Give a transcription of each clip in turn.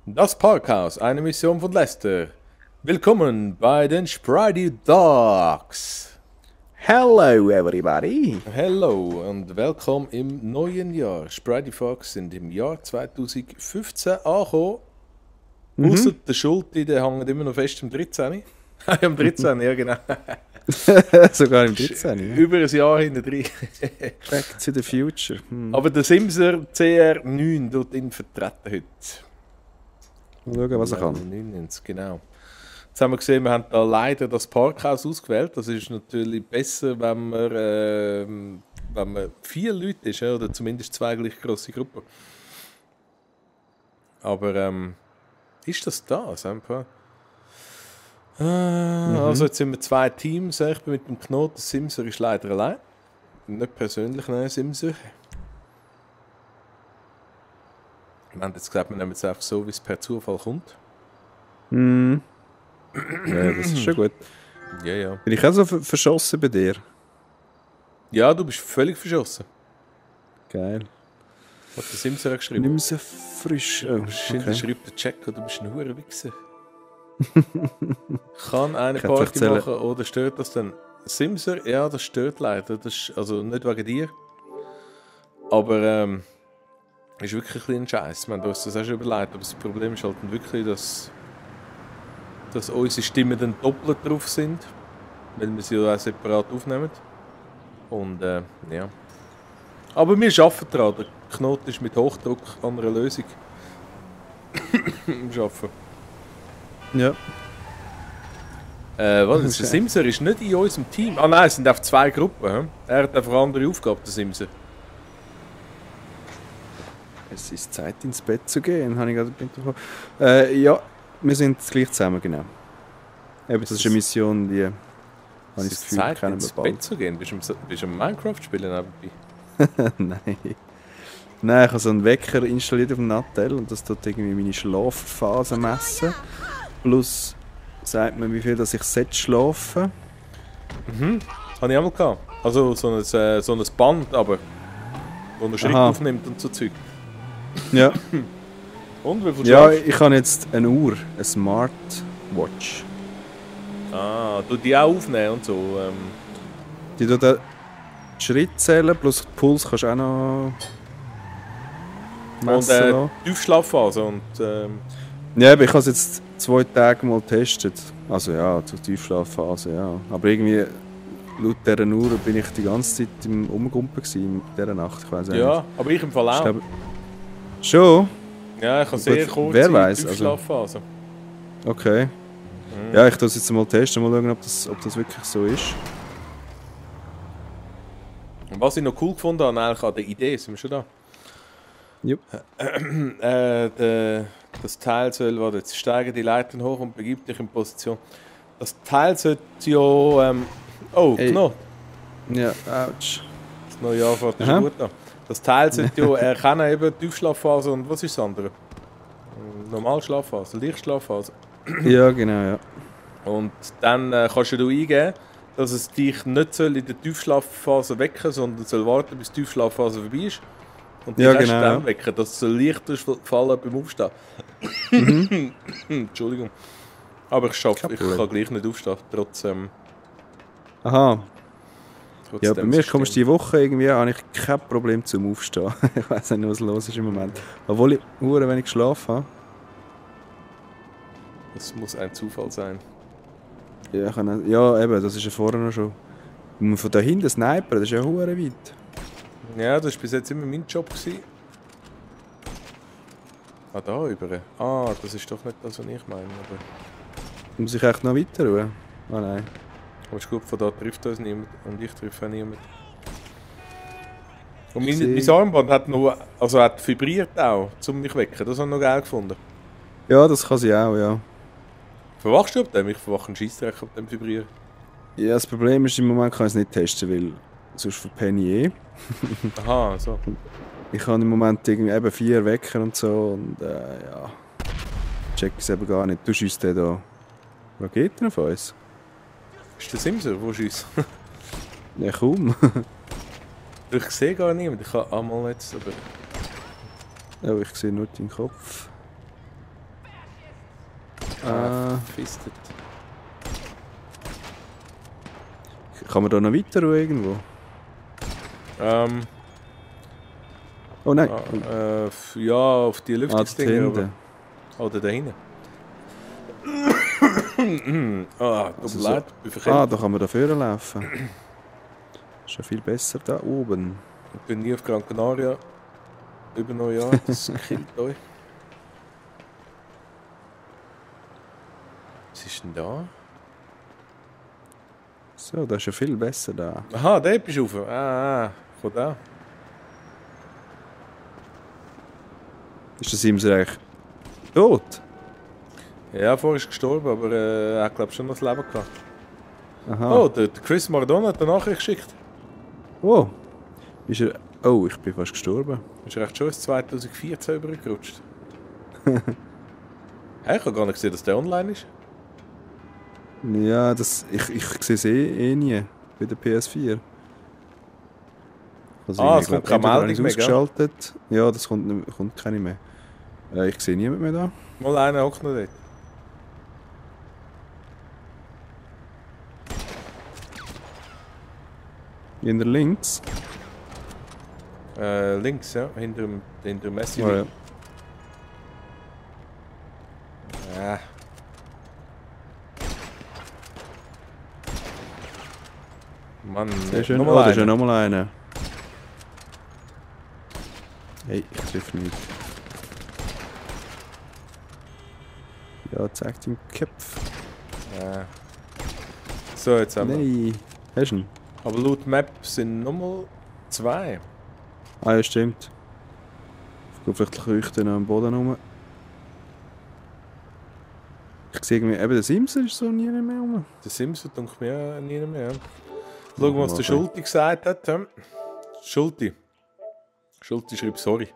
Das Parkhaus, eine Mission von Lester. Willkommen bei den Spridey Dogs. Hello everybody! Hello und willkommen im neuen Jahr. Spridey Fox sind im Jahr 2015 angekommen. Ausser der Schulte, der hängt immer noch fest am 13. Am 13, ja genau. Sogar im 13. Ja. Über ein Jahr hinten drin. Back to the future. Aber der Simser CR9 dort in vertreten heute. Mal schauen, was er kann. 99, genau. Jetzt haben wir gesehen, wir haben da leider das Parkhaus ausgewählt. Das ist natürlich besser, wenn man 4 Leute ist, oder zumindest 2 gleich grosse Gruppen. Aber ist das das? Einfach? Also jetzt sind wir 2 Teams. Ich bin mit dem Knoten. Simser ist leider allein. Nicht persönlich, nein, Simser. Wir haben jetzt gesagt, wir nehmen es einfach so, wie es per Zufall kommt. Ja, das ist schon gut. Ja, ja. Bin ich auch so verschossen bei dir? Ja, du bist völlig verschossen. Geil. Was hat der Simser geschrieben? Nicht mehr so frisch. Oh, Wahrscheinlich okay. schreibt der Check, du bist ein Hurenwichser. Kann eine Ich hätte Party vielleicht machen oder stört das dann? Simser, ja, das stört leider. Das ist, also nicht wegen dir. Aber ist wirklich ein bisschen Scheiß. Wir haben uns das auch schon überlegt. Aber das Problem ist halt dann wirklich, dass unsere Stimmen dann doppelt drauf sind. Weil wir sie ja auch separat aufnehmen. Und ja. Aber wir arbeiten daran. Der Knoten ist mit Hochdruck an einer Lösung. Am Arbeiten. Ja. Was ist der Simser ist nicht in unserem Team. Ah nein, es sind auf 2 Gruppen. He? Er hat einfach andere Aufgaben, der Simser. Es ist Zeit ins Bett zu gehen, habe ich gerade mitbekommen. Ja, wir sind gleich zusammen, genau. Eben, das ist eine Mission, die habe ich Es das ist Gefühl, Zeit, kennen ins wir Bett bald. zu gehen. Bist du am Minecraft spielen nebenbei? Nein. Nein, ich habe so einen Wecker installiert auf dem Nattel und das tut irgendwie meine Schlafphase messen. Plus sagt mir, wie viel dass ich schlafen Habe ich auch mal gehabt. Also so ein Band, aber wo er Schritt Aha. aufnimmt und so Zeug. Ja. Und wie viel Ja, schlafst ich habe jetzt eine Uhr, eine Smartwatch. du? Ah, du die auch aufnehmen und so. Die tut auch die Schritte zählen, plus den Puls kannst du auch noch Und messen lassen. Tiefschlafphase und Ja, aber ich habe es jetzt 2 Tage mal getestet. Also ja, zur Tiefschlafphase, ja. Aber irgendwie, laut dieser Uhr bin ich die ganze Zeit im Umgumpen gewesen, mit dieser Nacht, ich weiß auch ja, nicht. aber ich im Fall Ich auch. glaube, schon? Ja, ich habe sehr Gut, kurze wer weiß, Tiefschlafphase. Okay. Ja, ich tue es jetzt mal testen, mal schauen, ob das wirklich so ist. Und was ich noch cool gefunden habe, eigentlich an der Idee, sind wir schon da? Jupp. Das Teil soll, warte, jetzt steigen die Leitern hoch und begib dich in Position. Das Teil sollte ja, oh, Ey. genau, Ja, ouch. das neue Jahr fängt Aha. schon gut an. Das Teil sollte ja erkennen, eben Tiefschlafphase und was ist das andere? Normalschlafphase, Lichtschlafphase. Ja, genau, ja. Und dann kannst du eingeben, dass es dich nicht soll in der Tiefschlafphase wecken, sondern soll warten, bis die Tiefschlafphase vorbei ist. Und dich Ja, erst genau, dann ja. wecken, dass es so leichter fallen beim Aufstehen. Entschuldigung. Aber ich schaffe, Kein ich Problem. kann gleich nicht aufstehen, trotzdem. Aha. Ja, bei mir System. kommst du die Woche irgendwie, habe ich kein Problem zum Aufstehen. Ich weiß nicht, was los ist im Moment. Obwohl ich hure wenig geschlafen habe. Das muss ein Zufall sein. Ja, ja, eben, das ist ja vorher noch schon. Und von da hinten Sniper, das ist ja hure weit. Ja, das war bis jetzt immer mein Job gewesen. Ah, da über. Ah, das ist doch nicht das, was ich meine. Aber, Muss ich echt noch weiter ruhen? Ah nein. aber ist gut, von da trifft uns niemand und ich treffe auch niemand. Und Ich mein sehe- Armband hat noch, also hat vibriert auch, um mich zu wecken. Das habe ich noch geil gefunden. Ja, das kann sie auch, ja. Verwachst du ab dem? Ich verwache einen Scheissdreck ab dem Vibrieren. Ja, das Problem ist, im Moment kann ich es nicht testen, weil sonst verpenne ich eh. Aha, so. Ich habe im Moment irgendwie eben 4 Wecker und so und ja. Check es eben gar nicht. Du schießt den da Raketen auf uns? Ist der Simser, wo schießt? Ja, kaum. Ich sehe gar niemanden. Ich kann einmal jetzt, aber... Ja, ich sehe nur deinen Kopf. Fistet. Kann man da noch weiter irgendwo? Oh nein. Ja, auf die Lüftungsdinger. hinten. Oder da hinten. Tut mir leid, bin verkehrt. Da kann man da vorne laufen. Ist ja viel besser da oben. Ich bin nie auf Gran Canaria. Über Neujahr, das killt euch. Was ist denn da? So, das ist ja viel besser da. Aha, der bist du rauf. Komm da. Ist der Simser eigentlich tot? Ja, vorher ist er gestorben, aber er hat, glaube ich, schon noch das Leben gehabt. Aha. Oh, der Chris Maradona hat eine Nachricht geschickt. Oh. Ist er... Oh, ich bin fast gestorben. Ist er echt schon ins 2014 übergerutscht? Hey, ich habe gar nicht gesehen, dass der online ist. Ja, das... Ich sehe es eh nie. Bei der PS4. Also Es kommt keine Meldung mehr, ausgeschaltet. Ja, das kommt keine mehr. Ich sehe niemand mehr da. Mal einer hockt noch dort. In der links. Links, ja, hinter dem Messi. Oh, ja. Ja. Mann, Sehr schön. nochmal Da ist ja einer. nochmal einer. Hey, ich treffe nicht. Ja, zeigt den Kopf. Ja. So, jetzt haben wir. Nein. Hast du ihn? Aber laut Map sind nochmal 2. Ah ja, stimmt. Ich gehe vielleicht leuchten am Boden rum. Ich sehe irgendwie, eben der Simser ist so nie mehr rum. Der Simpson denkt mir nie mehr. Schauen wir, was der Schulti gesagt hat. Schulti schreibt sorry.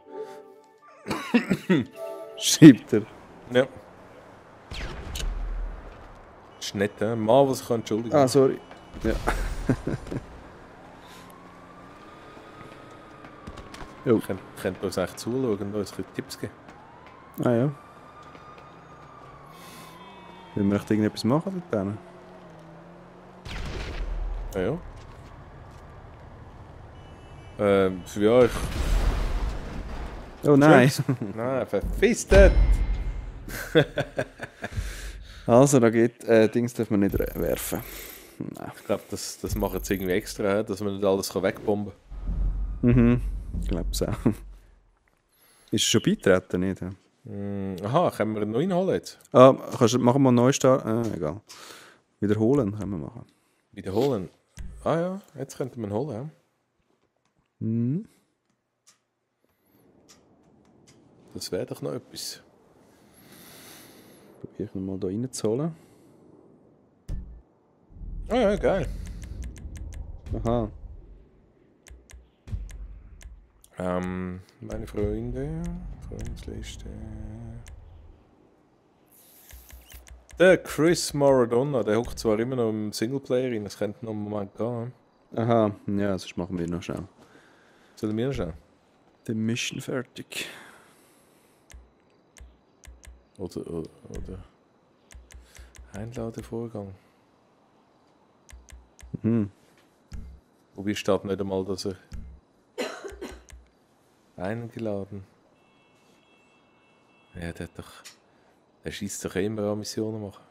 Schreibt er. Ja. Ist nett, mal was ich kann entschuldigen. Ah, sorry. Ja. Ich könnte uns echt zuschauen und uns Tipps geben. Ah ja. Wollen wir echt irgendetwas machen dort hinten? Ja. Ja, ich... Oh nein. Nein, verfistet! Also, da geht... Dings darf man nicht werfen. Nein. Ich glaube, das machen sie irgendwie extra, dass man nicht alles wegbomben kann. Mhm. Ich glaube es auch. Ist es schon beitreten, nicht? Aha, können wir ihn noch reinholen jetzt? Machen wir mal einen Neustart? Egal. Wiederholen können wir machen. Wiederholen? Ah ja, jetzt könnte man ihn holen, ja. Mhm. Das wäre doch noch etwas. Probiere ich ihn mal da reinzuholen. Ah ja, geil. Aha. Meine Freunde, Freundesliste. Der Chris Maradona, der hockt zwar immer noch im Singleplayer rein, das könnte noch einen Moment gehen. Aha, ja, sonst machen wir noch schnell. Sollen wir noch schnell? Die Mission fertig. Oder Einladevorgang. Mhm. Wobei steht nicht einmal, dass er eingeladen. Ja, der schießt doch immer an Missionen machen.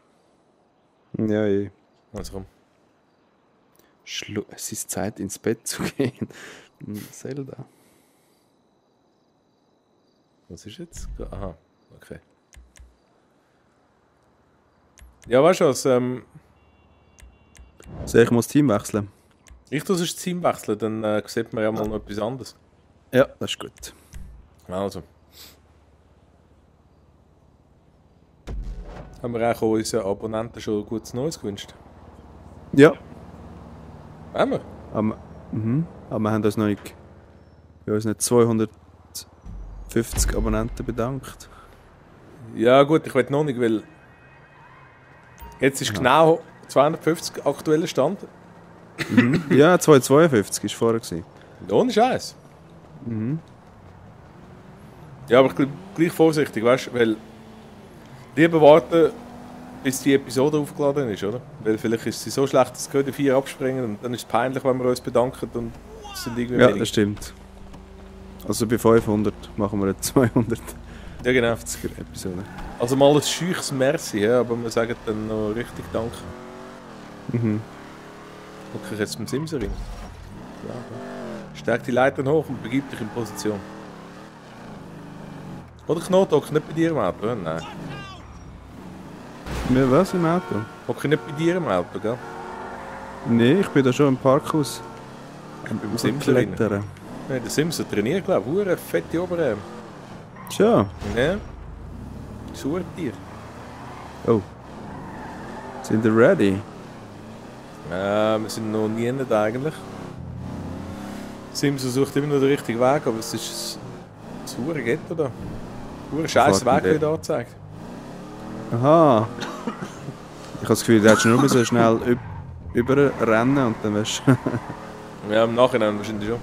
Ja, eh. Also komm. Es ist Zeit, ins Bett zu gehen. Zelda. Was ist jetzt? Aha, okay. Ja, weißt du was? Soll ich mal das Team wechseln? Ich tue das Team wechseln, dann sieht man ja mal noch etwas anderes. Ja, das ist gut. Also. Haben wir auch unseren Abonnenten schon gutes Neues gewünscht? Ja. Haben wir? Aber wir haben uns noch nicht bei unseren 250 Abonnenten bedankt. Ja gut, ich will noch nicht, weil jetzt ist genau 250 aktueller Stand. Ja, 252 war vorher. Ohne Scheiß. Ja, aber gleich vorsichtig, weißt du, weil lieber warten, bis die Episode aufgeladen ist, oder? Weil vielleicht ist sie so schlecht, dass gerade 4 abspringen und dann ist es peinlich, wenn wir uns bedanken und es sind irgendwie Ja, weniger. das stimmt. Also bei 500 machen wir eine 200 Ja, genau. Episode. Also mal ein scheuches Merci, ja, aber wir sagen dann noch richtig Danke. Mhm. Okay, jetzt mit Simsering. Ja, ja. Steig die Leitern hoch und begib dich in Position. Oder Knotok, nicht bei dir im Auto, oder? Nein. Mir was im Auto? Okay, nicht bei dir im Auto, gell? Nee, ich bin da schon im Parkhaus. Beim Simser rein. Klettern. Nein, der Simser trainiert, glaube ich. Hure fette Oberarme. Tja. Ja. Surtier. Oh. Sind wir ready? Wir sind noch nie nicht eigentlich. Simser sucht immer noch den richtigen Weg, aber es ist ein hure Ghetto da. Hure scheiß Weg wird angezeigt. Aha. Ich habe das Gefühl, du hättest nur so schnell überrennen und dann wärst du... Ja, im Nachhinein wahrscheinlich schon.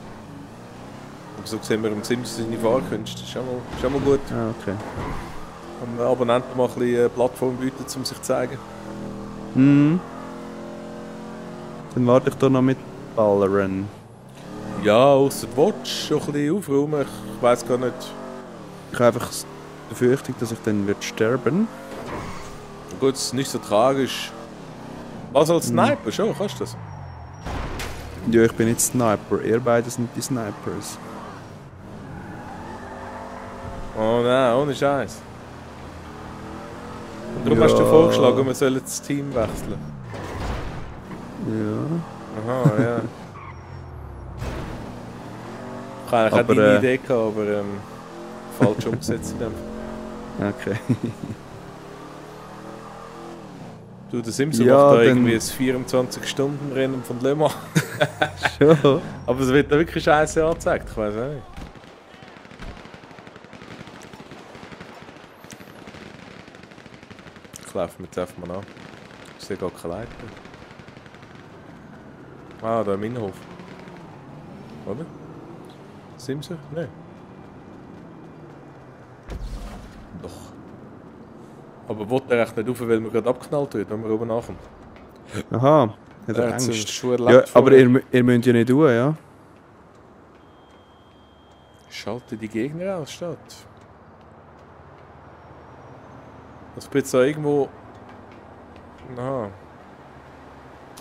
Aber so sehen wir im Simser seine Fahrkünste. Das ist schon mal gut. Ah, okay. Haben wir Abonnenten mal ein bisschen eine Plattform bieten, um sich zu zeigen. Mhm. Dann warte ich da noch mit Ballern. Ja, ausser der Watch schon ein bisschen aufräumen. Ich weiss gar nicht. Ich habe einfach die Befürchtung, dass ich dann wird sterben. Gut, es ist nicht so tragisch. Was als Sniper? Schon, kannst du das? Ja, ich bin nicht Sniper. Ihr beide sind die Snipers. Oh nein, ohne Scheiß. Und darum Ja. hast du vorgeschlagen, wir sollen das Team wechseln. Ja. Aha, ja. Ich habe eigentlich auch Aber, deine Idee gehabt, aber falsch umgesetzt in dem Fall. Okay. Du, der Simson Ja, macht da dann- irgendwie ein 24-Stunden-Rennen von Le Mans. Schon. Aber es wird da wirklich scheiße angezeigt, ich weiß auch nicht. Ich laufe mir jetzt einfach mal an. Ich sehe gar keine Leiter. Ah, da im Innenhof. Oder? Simson? Nein. Doch. Aber wollte er echt nicht rauf, weil man gerade abknallt wird, wenn man oben nachkommt? Aha. Hat Er er hat so Angst. schon Ja, erlebt aber vorher. ihr müsst ja nicht tun, ja? Schalte die Gegner aus, statt. Also ich bin jetzt da irgendwo... Aha.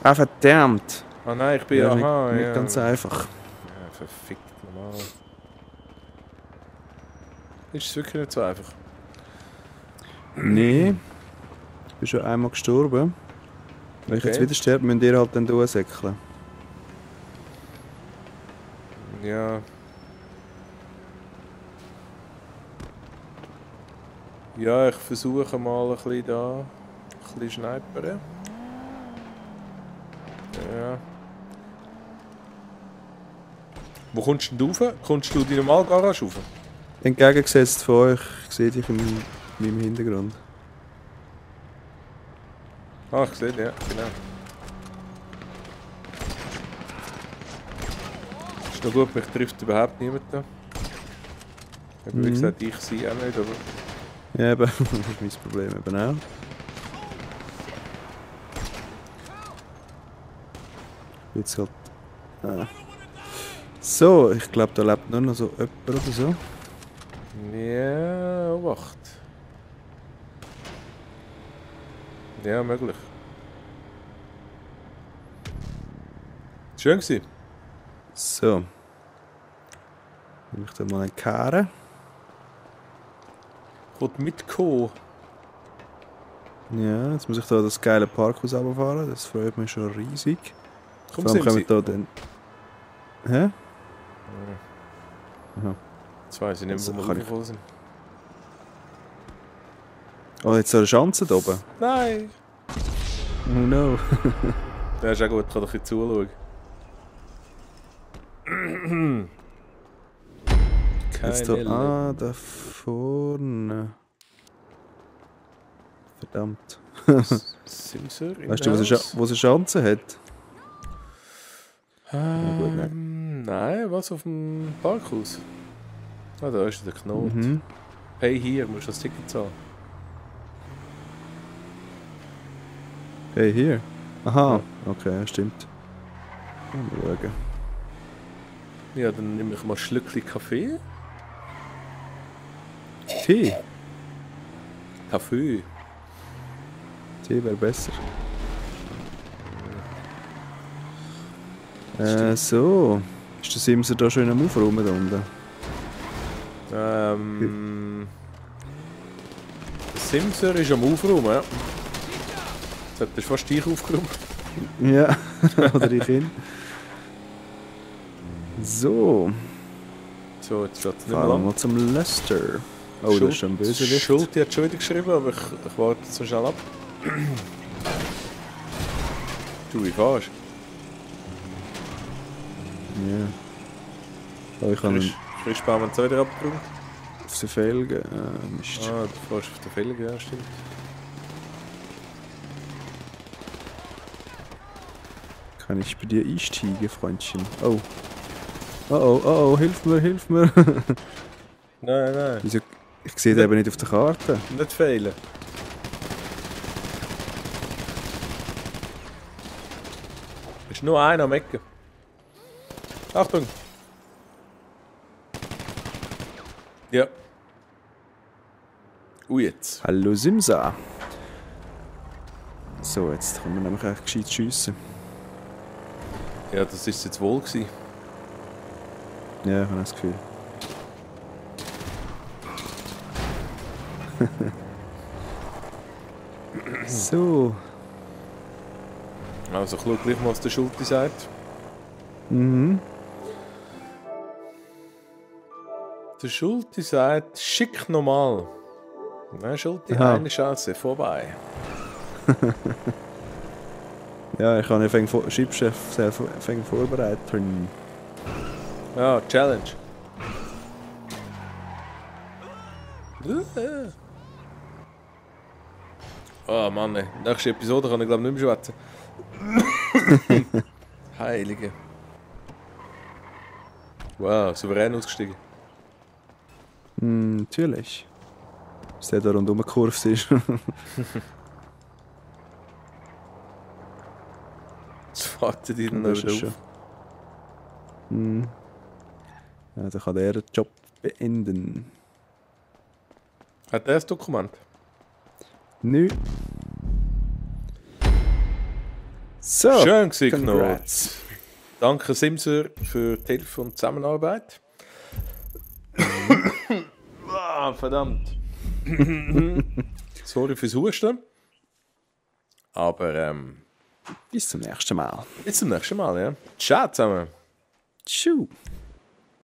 Ah, verdammt. Ah nein, ich bin... Ja, aha, nicht ja. ganz einfach. Ja, verfickt normal. Ist es wirklich nicht so einfach? Nee. Ich bin schon einmal gestorben. Wenn ich jetzt Okay. wieder sterbe, müsst ihr halt dann durchsäckeln. Ja. Ja, ich versuche mal ein bisschen da... Ein bisschen snipern. Ja. Wo kommst denn du rauf? Kommst du die normale Garage rauf? Entgegengesetzt von euch, ich sehe dich in meinem Hintergrund. Ah, ich sehe, ja, genau. Ist noch gut, mich trifft überhaupt niemand da. Aber wie Mhm. gesagt, ich sehe auch nicht, aber... Ja, eben. Das ist mein Problem eben auch. Jetzt halt... Ah. So, ich glaube, da lebt nur noch so jemand oder so. Ja, wacht. Ja, möglich. Schön gewesen. So. Nehme ich da mal einen Karren. Ich wollte mitkommen. Ja, jetzt muss ich da das geile Parkhaus runterfahren. Das freut mich schon riesig. Komm, Vor allem Simsi. kommen da dann... Hä? Aha. Jetzt weiss ich nicht Also, mehr, wo kann wir ich- rausgekommen sind. Oh, jetzt so eine Schanze da oben. Nein! Oh no. Ja, ist auch gut, ich kann doch ein bisschen zuschauen. Jetzt da... Keine Ah, da vorne. Verdammt. Simser in Weißt du, wo sie Schanze hat? gut, Nein, was auf dem Parkhaus? Ah, da ist der Knot. Mhm. Hey, hier, musst du das Ticket zahlen. Hey, hier. Aha, okay, stimmt. Mal schauen. Ja, dann nehme ich mal ein Schlückchen Kaffee. Tee. Kaffee. Tee wäre besser. So. Ist der Simser da schön am Aufräumen da unten? Der Simser ist am Aufräumen, ja. Jetzt hat er fast dich aufgeräumt. Ja, oder ich hin. So. So, jetzt steht es nicht mehr Fahren wir lang. mal zum Lester. Oh, das ist schon ein böser Wicht. Schulti hat schon wieder geschrieben, aber ich warte jetzt so schnell ab. Du, wie fahrst Ja. Oh, ich habe ihn Frischbaum haben sie wieder abgeräumt. auf den Felgen. Mist. Ah, du fährst auf den Felgen, ja, stimmt. Kann ich bei dir einsteigen, Freundchen? Oh. Oh, hilf mir, hilf mir. Nein. Wieso? Ich sehe den eben nicht auf der Karte. Nicht fehlen. Ist nur einer am Ecken. Achtung! Ja. Jetzt. Hallo Simsa. So, jetzt können wir nämlich echt gescheit schiessen. Ja, das ist jetzt wohl gewesen. Ja, ich habe das Gefühl. So. Also, ich schaue gleich mal, was der Schulti sagt. Mhm. Der Schulti sagt, schick normal. Nein, Schulti, Aha. eine Chance, vorbei. Ja, ich habe ja Schreibchef vorbereitet. Ja, Challenge. Oh Mann, ey. Nächste Episode kann ich glaube nicht mehr schwätzen. Heilige. Wow, souverän ausgestiegen. Natürlich. Dass der da rundum gekurvt ist. Das wartet ihn noch Das ist wieder schon. auf. Ja, dann kann der den Job beenden. Hat er das Dokument? Nö. So. Schön gewesen, Congrats. Danke Simser für die Hilfe und die Zusammenarbeit. Ah, verdammt. Sorry fürs Husten. Aber Bis zum nächsten Mal. bis zum nächsten Mal, ja. Ciao zusammen. Tschüss.